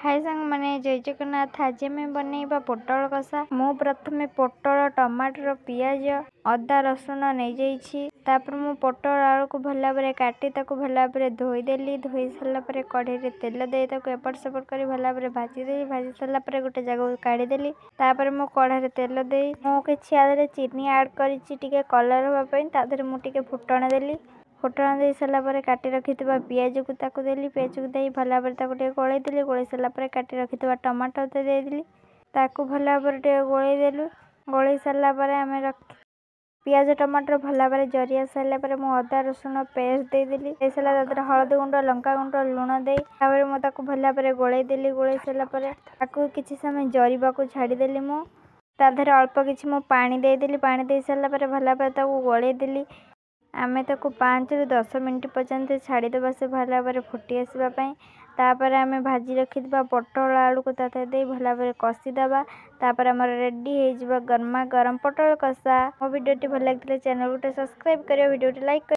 High ସାଙ୍ଗମାନେ, ଜୟ ଜଗନ୍ନାଥ। ଆଜି ଆମେ ବନେଇବା ପୋଟଳ କଷା। ମୁଁ ପ୍ରଥମେ ପୋଟଳ, ଟମାଟର, ପିଆଜ, ଅଦା, ରସୁଣ ନେଇଯାଇଛି। ତାପରେ ମୁଁ ପୋଟଳ ଆଳୁକୁ ଭଲ ଭାବରେ କାଟି ତାକୁ ଭଲ ଭାବରେ ଧୋଇଦେଲି। ଧୋଇ ସାରିଲା ପରେ କଢ଼େଇରେ ତେଲ ଦେଇ ତାକୁ ଏପଟ ସେପଟ କରି ଭଲ ଭାବରେ ଭାଜିଦେଲି। ଭାଜି ସାରିଲା ପରେ ଗୋଟେ ଜାଗାକୁ କାଢ଼ିଦେଲି। ତାପରେ ମୁଁ କଢ଼ାରେ ତେଲ ଦେଇ ମୁଁ କିଛି ଆ ଦେହରେ ଚିନି ଆଡ଼୍ କରିଛି ଟିକେ କଲର୍ ହେବା ପାଇଁ। ତା ଦେହରେ ମୁଁ ଟିକେ ଫୁଟଣ ଦେଲି। ଫୁଟଣ ଦେଇ ସାରିଲା ପରେ କାଟି ରଖିଥିବା ପିଆଜକୁ ତାକୁ ଦେଲି। ପିଆଜକୁ ଦେଇ ଭଲ ଭାବରେ ତାକୁ ଟିକେ ଗୋଳେଇ ଦେଲି। ଗୋଳେଇ ସାରିଲା ପରେ କାଟି ରଖିଥିବା ଟମାଟୋ ଦେଇଦେଲି। ତାକୁ ଭଲ ଭାବରେ ଟିକେ ଗୋଳେଇ ଦେଲୁ। ଗୋଳେଇ ସାରିଲା ପରେ ଆମେ ରଖି ପିଆଜ ଟମାଟର ଭଲ ଭାବରେ ଜରି ସାରିଲା ପରେ ମୁଁ ଅଦା ରସୁଣ ପେଷ୍ଟ ଦେଇଦେଲି। ଦେଇ ସାରିଲା ତା ଦେହରେ ହଳଦୀ ଗୁଣ୍ଡ, ଲଙ୍କା ଗୁଣ୍ଡ, ଲୁଣ ଦେଇ ତାପରେ ମୁଁ ତାକୁ ଭଲ ଭାବରେ ଗୋଳେଇ ଦେଲି। ଗୋଳେଇ ସାରିଲା ପରେ ତାକୁ କିଛି ସମୟ ଜରିବାକୁ ଛାଡ଼ିଦେଲି। ମୁଁ ତା ଦେହରେ ଅଳ୍ପ କିଛି ମୁଁ ପାଣି ଦେଇଦେଲି। ପାଣି ଦେଇ ସାରିଲା ପରେ ଭଲ ଭାବରେ ତାକୁ ଗୋଳେଇ ଦେଲି। ଆମେ ତାକୁ 5ରୁ 10 ମିନିଟ୍ ପର୍ଯ୍ୟନ୍ତ ଛାଡ଼ିଦେବା ସେ ଭଲ ଭାବରେ ଫୁଟି ଆସିବା ପାଇଁ। ତାପରେ ଆମେ ଭାଜି ରଖିଥିବା ପୋଟଳ ଆଳୁକୁ ତା ଦେହରେ ଦେଇ ଭଲ ଭାବରେ କଷିଦେବା। ତାପରେ ଆମର ରେଡ଼ି ହେଇଯିବ ଗରମା ଗରମ ପୋଟଳ କଷା। ମୋ ଭିଡ଼ିଓଟି ଭଲ ଲାଗିଥିଲେ ଚ୍ୟାନେଲ୍ ଗୋଟେ ସବସ୍କ୍ରାଇବ୍ କରିବ, ଭିଡ଼ିଓଟି ଲାଇକ୍।